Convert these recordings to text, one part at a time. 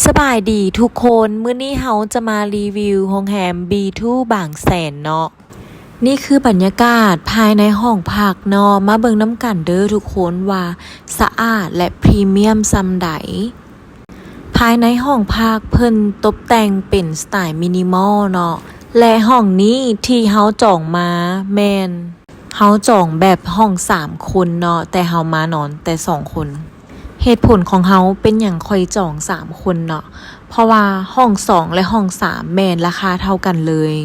ສະບາຍດີທຸກຄົນ, ມື້ນີ້ເຮົາຈະມາຣີວິວໂຮງແຮມ ບີທູ ບາງແສນເນາະ. ນີ້ຄືບັນຍາກາດພາຍໃນຫ້ອງພັກເນາະ, ມາເບິ່ງນຳກັນເດີ້ທຸກຄົນວ່າສະອາດ ແລະ ພຣີມຽມສ່ຳໃດ. ພາຍໃນຫ້ອງພັກເພິ່ນຕົບແຕ່ງເປັນສະໄຕລ໌ມິນິມອລເນາະ ແລະ ຫ້ອງນີ້ທີ່ເຮົາຈອງມາແມ່ນ ເຮົາຈອງແບບຫ້ອງສາມຄົນເນາະ, ແຕ່ເຮົາມານອນແຕ່ສອງຄົນ. ເຫດຜົນຂອງເຮົາເປັນຫຍັງຂ້ອຍຈອງສາມຄົນເນາະ, ເພາະວ່າຫ້ອງສອງ ແລະ ຫ້ອງສາມແມ່ນລາຄາເທົ່າກັນເລີຍ.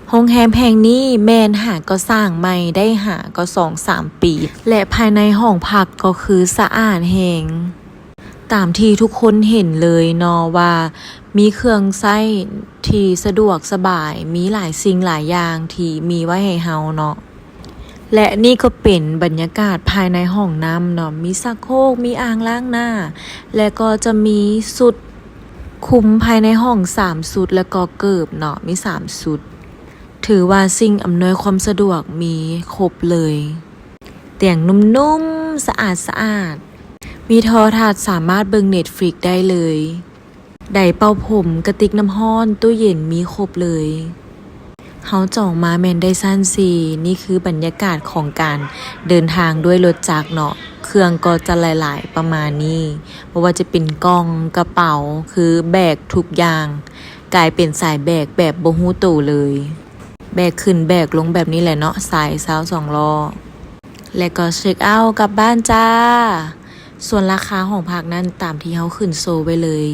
ໂຮງແຮມແຫ່ງນີ້ແມ່ນຫາກໍ່ສ້າງໃໝ່ໄດ້ຫາກໍສອງສາມປີ ແລະ ພາຍໃນຫ້ອງພັກກໍຄືສະອາດແຮງ ຕາມທີ່ທຸກຄົນເຫັນເລີຍເນາະວ່າມີເຄື່ອງໃຊ້ທີ່ສະດວກສະບາຍ, ມີຫຼາຍສິ່ງຫຼາຍຢ່າງທີ່ມີໄວ້ໃຫ້ເຮົາເນາະ. ແລະ ນີ້ກໍເປັນບັນຍາກາດພາຍໃນຫ້ອງນ້ຳເນາະ, ມີຊັກໂຄກ, ມີອ່າງລ້າງໜ້າ ແລະ ກໍຈະມີຊຸດຄຸມພາຍໃນຫ້ອງສາມຊຸດ ແລະ ກໍເກີບເນາະ, ມີສາມຊຸດ. ຖືວ່າສິ່ງອຳນວຍຄວາມສະດວກມີຄົບເລີຍ, ຕຽງນຸ້ມໆ ສະອາດສະອາດ, ມີໂທລະທັດສາມາດເບິ່ງ Netflix ໄດ້ເລີຍ. ໄດເປົ່າຜົມ, ກະຕິກນ້ຳຮ້ອນ, ຕູ້ເຢັນ ມີຄົບເລີຍ. ເຮົາຈອງມາແມ່ນໄດ້ຊັ້ນສີ່. ນີ້ຄືບັນຍາກາດຂອງການເດີນທາງດ້ວຍລົດຈັກເນາະ, ເຄື່ອງກໍຈະຫຼາຍໆປະມານນີ້, ບໍ່ວ່າຈະເປັນກ່ອງ, ກະເປົາ, ຄືແບກທຸກຢ່າງ, ກາຍເປັນສາຍແບກແບບບໍ່ຮູ້ໂຕເລີຍ. ແບກຂຶ້ນແບກລົງແບບນີ້ແຫຼະເນາະ, ສາຍຊາວສອງລໍ້. ແລະ ກໍເຊັກເອົາກັບບ້ານຈ້າ. ສ່ວນລາຄາຫ້ອງພັກນັ້ນຕາມທີ່ເຮົາຂຶ້ນໂຊໄວ້ເລີຍ.